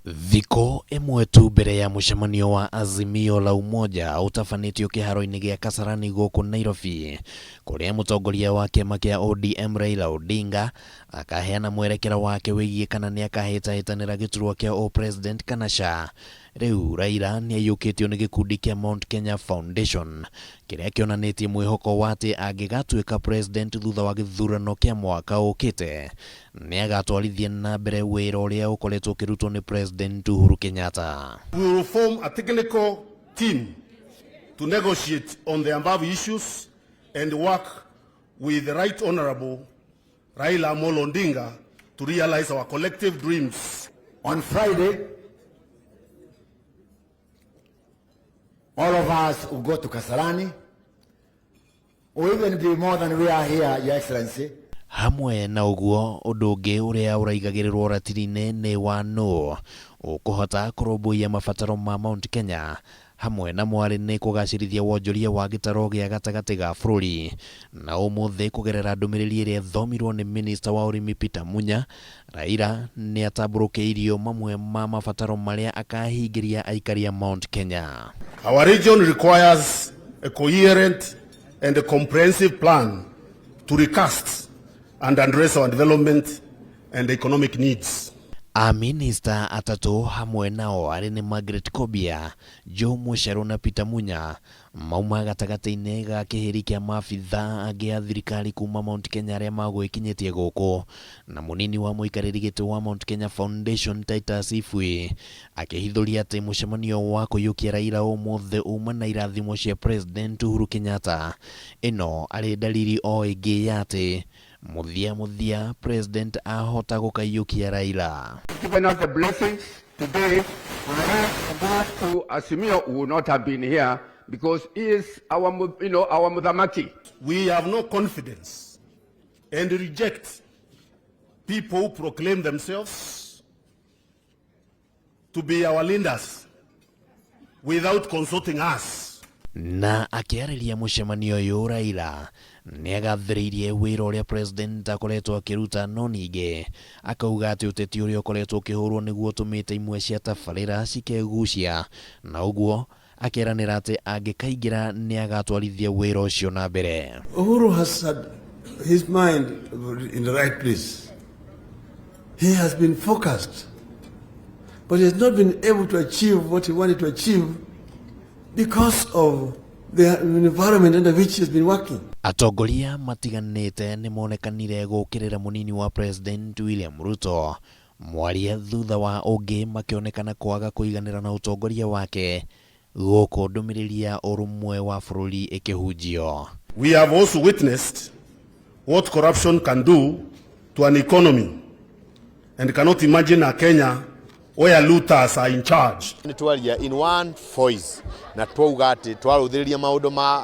Thikũ ĩmwe tu mbere ya mũcemanio wa Azimio la Umoja ũtabanĩtio kĩharo-inĩ gĩa Kasarani gũkũ Nairobi, kũrĩa mũtongoria wa kĩama kĩa ODM Raila Odinga akaheana mwerekera wake wĩgiĩ kana nĩakahĩtahĩtanĩra gĩturwa kĩa ũ-president kana ca. Rĩu Raila nĩaiyũkĩtio nĩ gĩkundi kĩa Mount Kenya Foundation kĩrĩa kĩonanĩtie mwĩhoko wa atĩ angĩgatuĩka president thutha wa gĩthurano kĩa mwaka ũkĩte nĩagatwarithia na mbere wĩra ũrĩa ũkoretwo ũkĩrutwo nĩ President Uhuru Kenyatta. We will form a technical team to negotiate on the above issues and work with the Right Honorable Raila Amolo Odinga to realize our collective dreams. On Friday, all of us will go to Kasarani, or even be more than we are here, Your Excellency. Hamwe na ũguo, ũndũ ũngĩ ũrĩa ũraigagĩrĩrwo ratiri-inĩ nĩ wa nũ ũkũhota kũrũmbũiya mabataro ma Mount Kenya hamwe na mwarĩ nĩ kũgacĩrithia wonjoria wa gĩtaro gĩa gatagatĩ ga bũrũri. Na ũmũthĩ kũgerera ndũmĩrĩri ĩrĩa ĩthomirwo nĩ minista wa ũrĩmi Peter Munya, Raila nĩatambũrũkĩirio mamwe ma mabataro marĩa akahingĩria aikari a Mount Kenya. Our region requires a coherent and a comprehensive plan to recast and address our development and economic needs. Aminista atatũ hamwe nao arĩ nĩ Margaret Kobia, Joe Mucheru na Peter Munya mauma gatagatĩ-inĩ ga kĩhĩri kĩa maabitha angĩ a thirikari kuma Mount Kenya arĩa magwĩkinyĩtie gũkũ, na mũnini wa mũikarĩri gĩtĩ wa Mount Kenya Foundation Titus Ifui akĩhithũria atĩ mũcemanio wa kũiyũkia Raila ũmũthĩ uma na irathimo cia President Uhuru Kenyatta. Ĩno arĩ dalili o ĩngĩ ya atĩ mũthia mũthia President ahota gũkaiyũkia Raila. Given us the blessings today, to Azimio would not have been here because he is our Muthamaki. We have no confidence and reject people who proclaim themselves to be our leaders without consulting us. Na akĩarĩria mũcemanio ũyũ, Raila nĩagathĩrĩirie wĩra ũrĩa president akoretwo akĩruta, no ningĩ akauga atĩ ũteti ũrĩa ũkoretwo ũkĩhũrwo nĩguo ũtũmĩte imwe cia tabarĩra cikegucia, na ũguo akeranĩra atĩ angĩkaingĩra nĩagatwarithia wĩra ũcio na mbere. Uhuru has had his mind in the right place. He has been focused, but he has not been able to achieve what he wanted to achieve because of the environment under which he has been working. Atongoria matiganĩte nĩmonekanire gũkĩrĩra mũnini wa President William Ruto mwaria thutha wa ũngĩ makĩonekana kwaga kũiganĩra na ũtongoria wake gũkũ ndũmĩrĩri ya ũrũmwe wa bũrũri ĩkĩhunjio. We have also witnessed what corruption can do to an economy and cannot imagine a Kenya where looters are in charge. Nĩ twaria in one voice na twauga atĩ twarũthĩrĩria maũndũ ma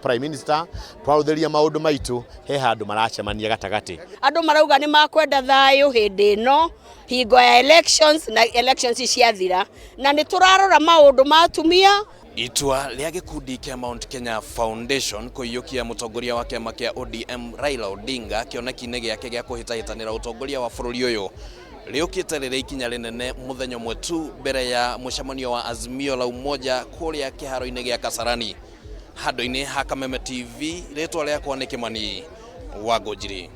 prime minister, twarũthĩrĩria maũndũ maitũ, he handũ maracemania gatagatĩ. Andũ marauga nĩ makwenda thayũ hĩndĩ ĩno hingo ya elections na elections ciathira, na nĩ tũrarora maũndũ ma atumia. Itua rĩa gĩkundi kĩa Mount Kenya Foundation kũiyũkia mũtongoria wa kĩama kĩa ODM Raila Odinga kĩoneki-inĩ gĩake gĩa kũhĩtahĩtanĩra ũtongoria wa bũrũri ũyũ rĩũkĩte rĩrĩ ikinya rĩnene mũthenya ũmwe tu mbere ya mũcemanio wa Azimio la Umoja kũrĩa kĩharo-inĩ gĩa Kasarani. Handũ-inĩ ha Kameme TV, rĩtwa rĩakwa nĩ Kĩmani wa Ngũnjiri.